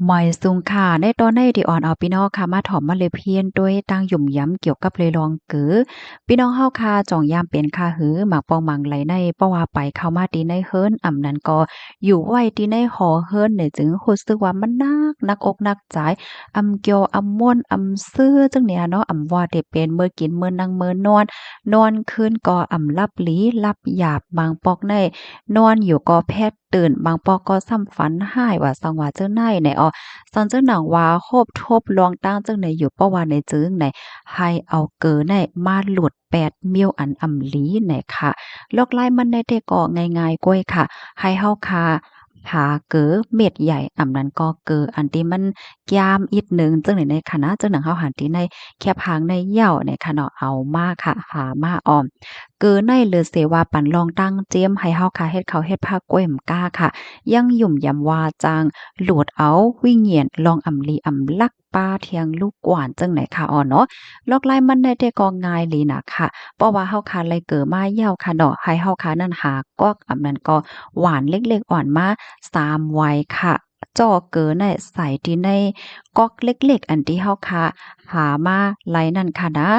ໝາຍສູງຄ່າ ໃນຕອນໃນທີ່ອອນເອົາພີ່ນ້ອງເຮົາຄ່ະ ມາຖອມມາເລພຽນດ້ວຍຕັ້ງຫຍຸມຢຳກ່ຽວກັບເລື່ອງລອງເກີ. ພີ່ນ້ອງເຮົາຄ່ະ ຈອງຍາມເປັນຄ່າຫື ໝາກປອງໝາກໄຫຼໃນ ເພາະວ່າໄປເຂົ້າມາທີ່ໃນເຮືອນ ອຳນັ້ນກໍຢູ່ໄວ້ທີ່ໃນຫໍເຮືອນນີ້ ຈຶ່ງຮູ້ສຶກວ່າມັນໜັກ ໜັກອົກໜັກໃຈ ອຳກ່ຽວອຳມ້ວນອຳຊືຈັ່ງນີ້ເນາະ. ອຳວ່າແຕ່ເປັນມື້ກິນ ມື້ນັ່ງ ມື້ນອນ ນອນຄືນກໍອຳຫຼັບຫຼີ ຫຼັບຢາບ ບາງປອກໃນນອນຢູ່ກໍແພດ ຕື່ນ ບາງປອກກໍຊ້ຳຝັນຮ້າຍ ວ່າຊັ້ນວ່າຈັ່ງໃດໃນອໍ. ສັນຈະໜັງວ່າ ໂຮບທົບລອງຕັ້ງຈັ່ງໃດຢູ່ ເພາະວ່າໃນຈຶ່ງໃນ ໃຫ້ເອົາເກີໃນມາຫຼຸດແປດ ມ້ຽວອັນອຳລີໃນຄ່ະ. ລອກລາຍມັນໃນແທ້ກໍງ່າຍໆກ້ວຍຄ່ະ ໃຫ້ເຮົາຄ່ະ ຫາເກີເມັດໃຫຍ່ ອຳນັ້ນກໍເກີອັນທີ່ມັນກາມອີກໜຶ່ງ ຈັ່ງໃດໃນຂະນະ ຈັ່ງໜັງເຮົາຫັນທີ່ໃນແຄບຫາງໃນເຍົາໃນຂະເນາະ ເອົາມາຄ່ະ ຫາມາອອມ. ເກີໃນເລີເສວ່າປັນລອງຕັ້ງເຈມ ໃຫ້ເຮົາຄ່ະເຮັດເຂົ້າເຮັດຜັກກ້ວຍມະກ້າຄ່ະ ຍັງຫຍຸມຢຳວ່າຈ້າງຫຼູດເອົາວິນຍານລອງອຳລີອຳລັກ ປາທຽງລູກກວານຈັ່ງໃດຄ່ະອໍເນາະ. ລອກລາຍມັນໃນແທ້ກໍງ່າຍລີນະຄ່ະ ເພາະວ່າເຮົາຄ່ະໄລ່ເກີມາເຍົາຄ່ະເນາະ ໃຫ້ເຮົາຄ່ະນັ້ນຫາກອກ ອຳນັ້ນກໍຫວ່ານເຫຼັກໆອ່ອນມາສາມໄວຄ່ະ ເຈາະເກີໃນໃສ່ທີ່ໃນກອກເຫຼັກໆ ອັນທີ່ເຮົາຄ່ະຫາມາໄລ່ນັ້ນຄ່ະນະ.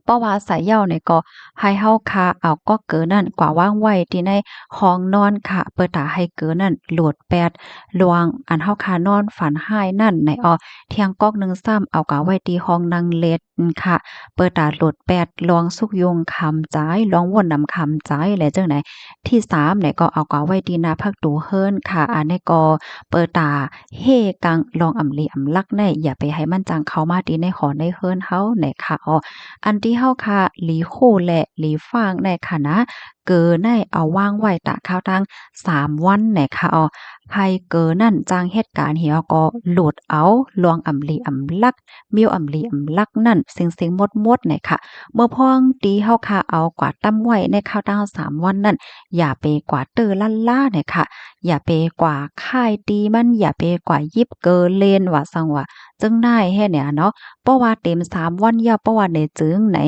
ເພາະວ່າໃສ່ເຍົານີ້ກໍໃຫ້ເຮົາຄ່ະເອົາກອກເກີນັ້ນກວາວາງໄວ້ທີ່ໃນຫ້ອງນອນຄ່ະ ເພື່ອຕາໃຫ້ເກີນັ້ນຫຼູດແປດລວງ ອັນເຮົາຄ່ະນອນຝັນຮ້າຍນັ້ນໃນອໍ. ທຽງກອກໜຶ່ງຊ້ຳເອົາກວາໄວ້ທີ່ຫ້ອງນັ່ງເລັດຄ່ະ ເປີດຕາຫຼູດແປດລວງສຸກຍຸງຄຳໃຈ ລວງວົນນຳຄຳໃຈ ແລະ ຈັ່ງໃດທີສາມໃນກໍເອົາກວາໄວ້ທີ່ໜ້າພັກຕູເຮືອນຄ່ະ. ອັນນີ້ກໍເປີດຕາ ເຮກັງລອງອຳລີອຳລັກໃນ ຢ່າໄປໃຫ້ມັນຈ້າງເຂົ້າມາທີ່ໃນຫໍໃນເຮືອນເຮົາໃນຄ່ະອໍ. ອັນທີ່ເຮົາຄ່ະຫຼີໂຄ ແລະ ຫຼີຟາງໃນຂະນະ ເກີໃນເອົາວາງໄວ້ຕາຄາວຕັ້ງສາມວັນໃນຄ່ະອໍ. ໃຫ້ເກີນັ້ນຈ້າງເຮັດການ ແລ້ວກໍຫຼູດເອົາລວງອຳລີອຳລັກ ມ້ຽວອຳລີອຳລັກນັ້ນເສັງໆໝົດໆໃນຄ່ະ. ເມື່ອພ້ອງທີ່ເຮົາຄ່ະເອົາກວາດຕຳໄວ້ໃນຄາວຕັ້ງສາມວັນນັ້ນ ຢ່າໄປກວາດເຕີລ້າໆໃນຄ່ະ ຢ່າໄປກວາດຄ້າຍຕີມັນ ຢ່າໄປກວາດຢິບເກີເລນ ວ່າຊັ້ນວ່າຈັ່ງໃດແທ້ເນຍເນາະ. ເພາະວ່າເຕັມສາມວັນແລ້ວ ເພາະວ່າໃນຈຶ່ງໃນ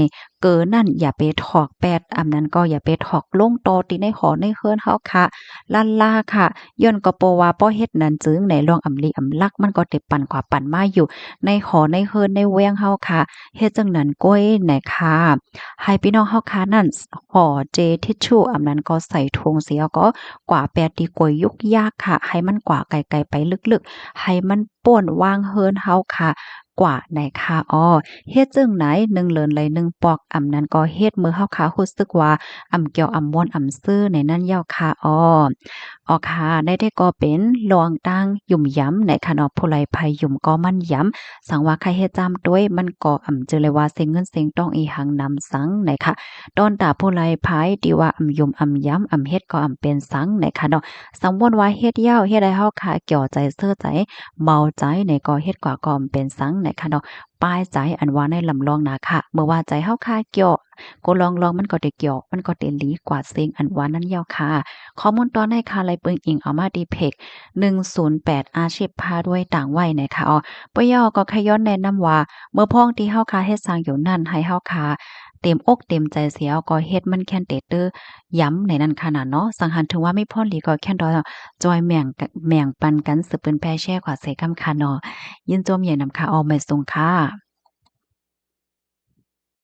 ເກີນັ້ນຢ່າໄປຖອກແປດ ອຳນັ້ນກໍຢ່າໄປຖອກລົງຕໍ່ທີ່ໃນຫໍໃນເຮືອນເຮົາຄ່ະ ລ້າໆຄ່ະ. ຍ້ອນກໍເພາະວ່າພໍເຮັດນັ້ນຈຶ່ງໃນລວງອຳລີອຳລັກມັນກໍໄດ້ປັ່ນຂວາປັ່ນມາຢູ່ໃນຫໍໃນເຮືອນໃນແວງເຮົາຄ່ະ ເຮັດຈັ່ງນັ້ນກ້ວຍໃນຄ່ະ. ໃຫ້ພີ່ນ້ອງເຮົາຄ່ະນັ້ນຫໍເຈທິດຊູ ອຳນັ້ນກໍໃສ່ຖົງເສຍ ກໍກວາດແປດທີ່ກວຍຍຸກຍາກຄ່ະ ໃຫ້ມັນກວາໄກໆໄປເລິກໆ ໃຫ້ມັນ ໂປ້ນວາງເຮືອນເຮົາຄ່ະກວ່າໃນຄ່ະອໍ. ເຮັດຈັ່ງໃດໜຶ່ງເລີນໄຫຼໜຶ່ງປອກ ອຳນັ້ນກໍເຮັດມື້ເຮົາຄ່ະຮູ້ສຶກວ່າອຳກ່ຽວອຳມ່ວນອຳຊື່ໃນນັ້ນເຍົາຄ່ະອໍ. ອໍຄ່ະ ໃນແທ້ກໍເປັນລອງຕັ້ງຫຍຸມຢຳໃນຂະເນາະ ຜູ້ໃດໃຜຫຍຸມກໍໝັ້ນຢຳ ສັງວ່າໃຜເຮັດຈ້ຳດ້ວຍ ມັນກໍອຳຈື່ເລີຍວ່າເສັງເງິນເສັງຕອງອີ່ຫຍັງນຳສັງໃນຄ່ະ. ຕອນຕາຜູ້ໃດໃຜທີ່ວ່າອຳຫຍຸມອຳຢຳ ອຳເຮັດກໍອຳເປັນສັງໃນຂະເນາະ. ສຳມຸດວ່າເຮັດແລ້ວ ເຮັດໃຫ້ເຮົາຄ່ະກ່ຽວໃຈ ເຊື່ອໃຈ ເມົາໃຈໃນກໍເຮັດກວ່າກໍເປັນສັງໃນຂະເນາະ. ປາຍໃຈອັນວ່າໃນລຳລອງນາຄ່ະ ເມື່ອວ່າໃຈເຮົາຄ່ະກ່ຽວ ກໍລອງລອງມັນກໍໄດ້ກ່ຽວ ມັນກໍໄດ້ຫຼີກວ່າເສັງ ອັນວ່ານັ້ນເຍົາຄ່ະ. ຂໍ້ມູນຕອນໃນຄ່ະ ໄລ່ເບິ່ງອີງເອົາມາທີ່ເພຈໜຶ່ງສູນແປດ ອາຊີບພາດ້ວຍຕ່າງໄວ້ໃນຄ່ະ. ອໍ ບໍ່ເຍົາກໍຂະຍ້ອນແນະນຳວ່າ ເມື່ອພ້ອງທີ່ເຮົາຄ່ະເຮັດສ້າງຢູ່ນັ້ນ ໃຫ້ເຮົາຄ່ະເຕັມອົກເຕັມໃຈເສຍ ກໍເຮັດມັນແຄ່ນເຕເຕີ ຢຳໃນນັ້ນຂະໜາດເນາະ. ສັງຫັນເຖິງວ່າມີພອນດີກໍແຄ່ນດອຍ ຈອຍແບ່ງ ແບ່ງປັນກັນ ສືບເຜີຍແຜ່ແຊກວ່າເສກຳຂະເນາະ. ຍິນຊົມໃຫຍ່ນຳຄ່ະ ອອກໄມ້ສູງຄ່ະ.